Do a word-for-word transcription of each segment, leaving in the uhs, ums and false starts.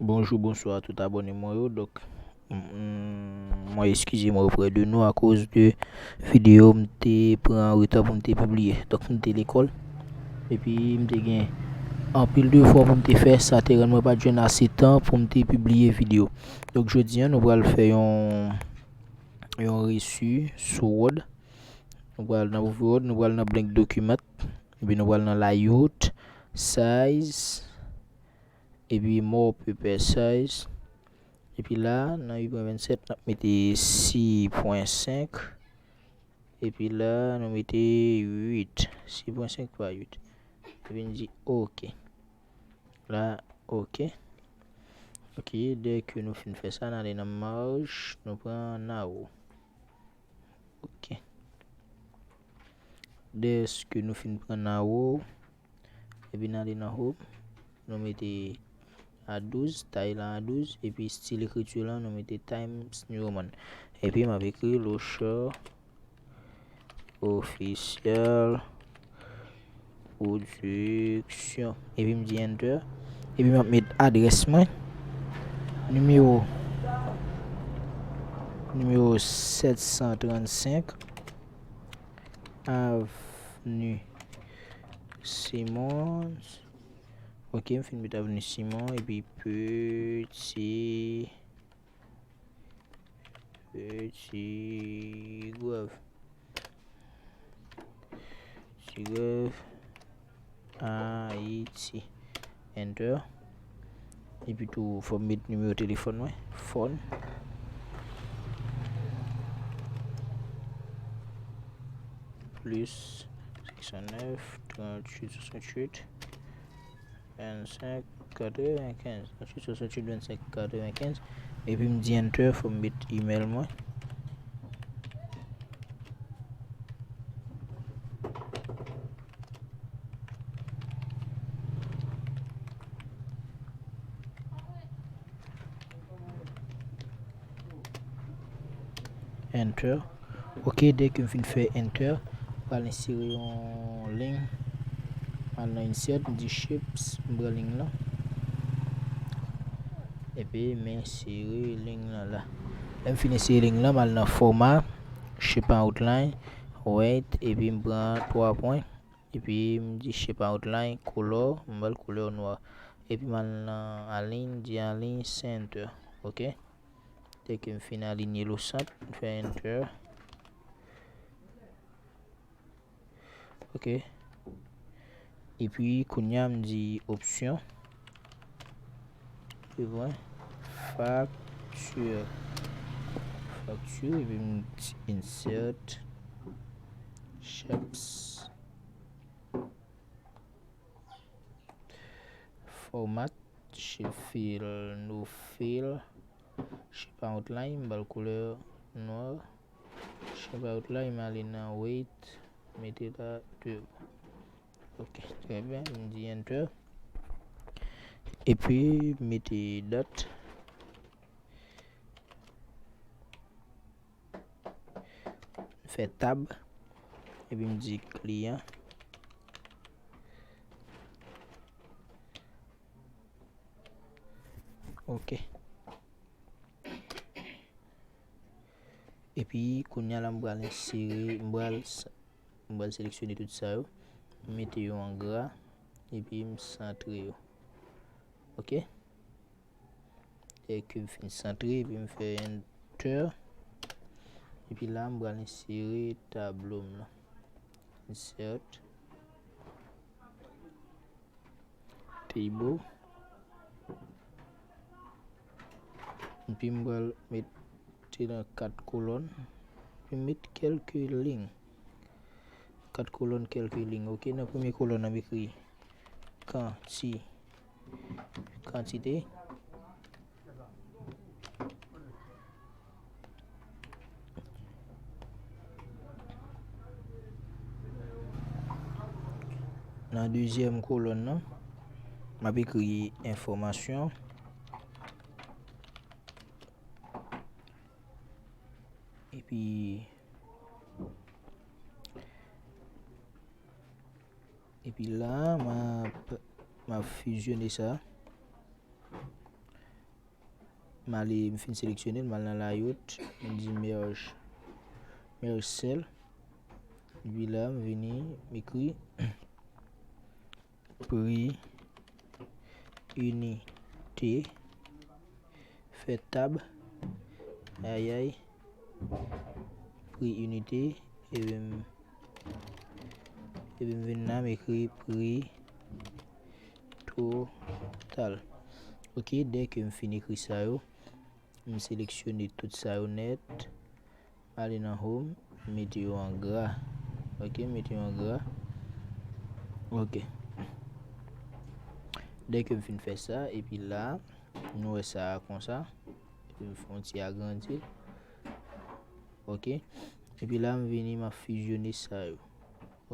Bonjou, bonswa tout abòne mwen yo. Donk, m, mwen eskize mwen oprè de nou akoz de videyo m te pran an reta pou m te pibliye. Donk, m te lekòl. Epi, m te gen anpil devwa pou m te fè. Sa te rann mwen pa t jwenn ase tan pou m te pibliye videyo. Donk, jodi a, nou pral fè yon, yon resi sou Word. Nou pral nan Word, nou pral nan blank document. Epi, nou pral nan layout, size. Epi more prepare size. Epi la, nan uit pwen vennsèt, n ap mete sis pwen senk. Epi la, nou mete uit. Sis pwen senk pa uit. Epi n di OK. La, OK. OK, dèke nou fin fè sa, n ale nan marj, nou pran narrow. OK. Dèske nou fin pran narrow, epi n ale nan home, nou mete a douz, tay la a douz, epi stil ekriti lan, nou mete Times New Roman. Epi m ap ekri Lochard Official Production. Epi m di enter. Epi m ap met adrès mwen. Nimewo, nimewo sèt san trannsenk, Avenue Simons. OK, m fin met Avenue Simon, epi Petit, Petit Grève. Petit Grève, Ayiti. Enter. Epi tou, fò m met nimewo telefòn mwen. Phone. Plis senk san nèf, tranntuit, swasanntuit, vennsenk, katrevenkenz. Tranntuit, swasanntuit, vennsenk, katrevenkenz. Epi m di enter, fò m met email mwen. Enter. OK, dèke m fin fè enter, m pral ensere yon liy. M al nan insert, m di shapes, m pran liy lan. Epi m ensere liy lan la. Lè m fin ensere liy lan, m al nan format, shape and outline, weight, epi m pran twa pwen. Epi m di shape outline, color, m ba l koulè nwa. Epi m al nan align, di align center. OK. Dèke m fin alinye l o sant, m fè enter. OK. Epi kounye a m di opsyon. Epi mwen, facture. Facture, epi m di insert. Shapes. Format, shape fill, no fill, shape outline, m ba l koulè nwa, shape outline, m ale nan weight, mete la de. OK, trè byen, m di enter. Epi, mete dat. Fè tab. Epi m di kliyan. OK. Epi, kounye a la, m pral ensere, m pral s-, m pral seleksyone tout sa yo. M mete yo an gra. Epi, m santre yo. OK. Dèke m fin santre, epi m fè enter. Epi la, m pral ensere tablo m lan. Insert. Table. Epi m pral mete nan kat kolòn. Epi m met kèlke liy. Kat kolòn, kèlke liy. OK, nan premye kolòn nan, m ekri kanti-, kantite. Nan dezyèm kolòn nan, m ap ekri enfòmasyon. Epi, epi la, m ap, m ap fizyone sa. M ale, m fin seleksyone l, m al nan layout, m di merge, merge cell. Epi la, m vini, m ekri pri inite, fè tab, ayay, pri inite, epi m, epi m vin la, m ekri pri total. Ok, dèke m fin ekri sa yo, m seleksyone tout sa yo nèt. M ale nan home, m mete yo an gra. Ok, m mete yo an gra. Ok. Dèke m fin fè sa, epi la, nou wè sa a konsa. Epi m fè yon ti agrandi l. Ok. Epi la, m vini, m ap fizyone sa yo.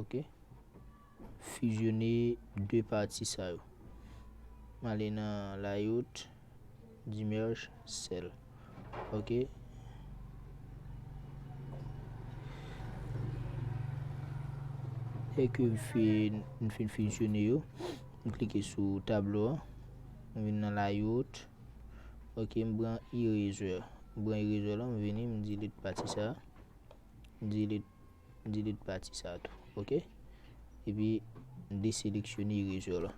Ok. Fizyone de pati sa yo. M ale nan layout, di merge cell. Ok. Dèke m fin, m fin fizyone yo, m klike sou tablo a. M vin nan layout. Ok, m pran eraser. M pran eraser la, m vini, m delete pati sa. M delete, m delete pati sa tou. Ok. Epi, m deseleksyone eraser la.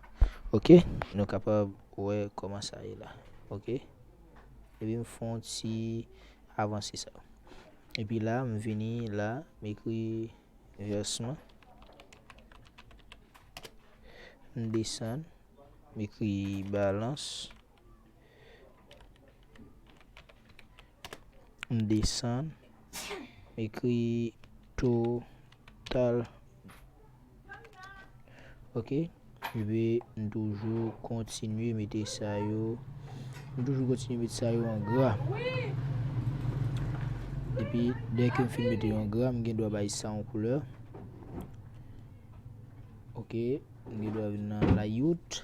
Ok. Nou kapab wè kòman sa ye la. Ok. Epi, m fè yon ti avanse sa. Epi la, m vini la, m ekri vèsman. M desann, m ekri balans. M desann, m ekri total. Ok. Epi, m toujou kontinye mete sa yo. M toujou kontinye mete sa yo an gra. Epi, dèke m fin mete yo an gra, m gen dwa bay sa yon koulè. Ok. M gen dwa vin nan layout.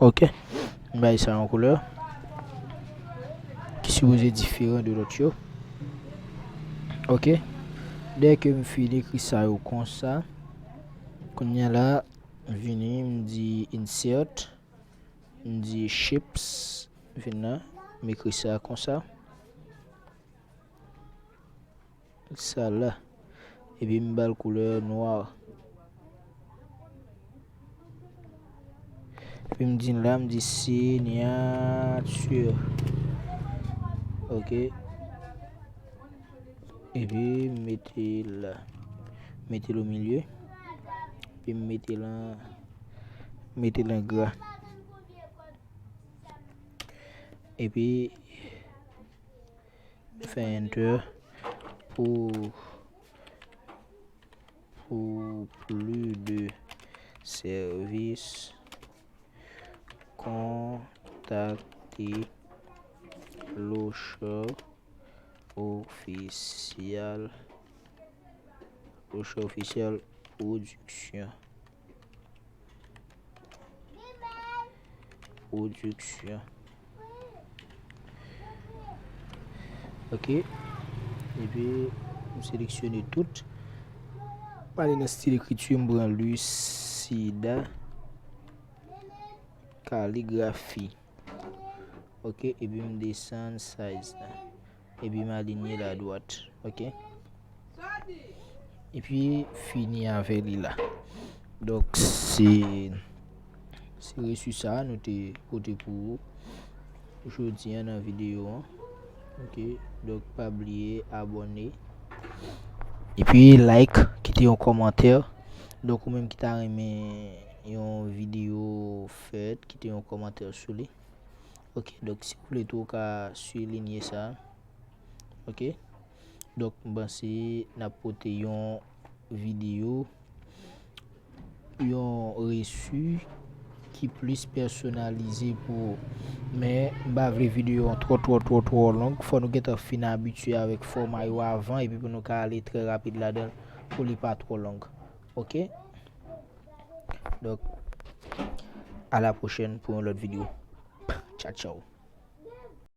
Ok. M bay sa yon koulè ki sipoze diferan de lòt yo. Ok. Dèke m fin ekri sa yo konsa, kounye a la, m vini, m di insert, m di shapes, vin nan, m ekri sa konsa. Sa la. Epi m ba l koulè nwa. Epi m di la, m di signature. Ok. Epi m mete l la. Mete l o milye. Epi m mete l an, mete l an gra. Epi fè enter pou, pou pli de sèvis, kontakte Lochard Official, Lochard Official Production. Production. Ok. Epi, m seleksyone tout. M ale nan stil ekriti, m pran Lucida Calligraphy. Ok, epi m desann size la. Epi m alinye l adwat. Ok. Epi fini avè li la. Donk, se, se resi sa a nou te pote pou ou jodi a nan videyo an. Ok. Donk, pa bliye abòne. Epi like, kite yon kòmantè. Donk, ou menm ki ta renmen yon videyo fèt, kite yon kòmantè sou li. Ok, donk, si w vle tou, ou ka silinye sa. Ok. Donk, m panse n ap pote yon videyo, yon resi ki plis pèsonalize pou ou. Men, m pa vle videyo an twò, twò, twò, twò long. Fò nou gentan fin abitye avèk fòma yo avan, epi pou nou ka ale trè rapid ladan l, pou li pa twò long. Ok? Donk, A la pwochèn pou yon lòt videyo. Tchao, tchao.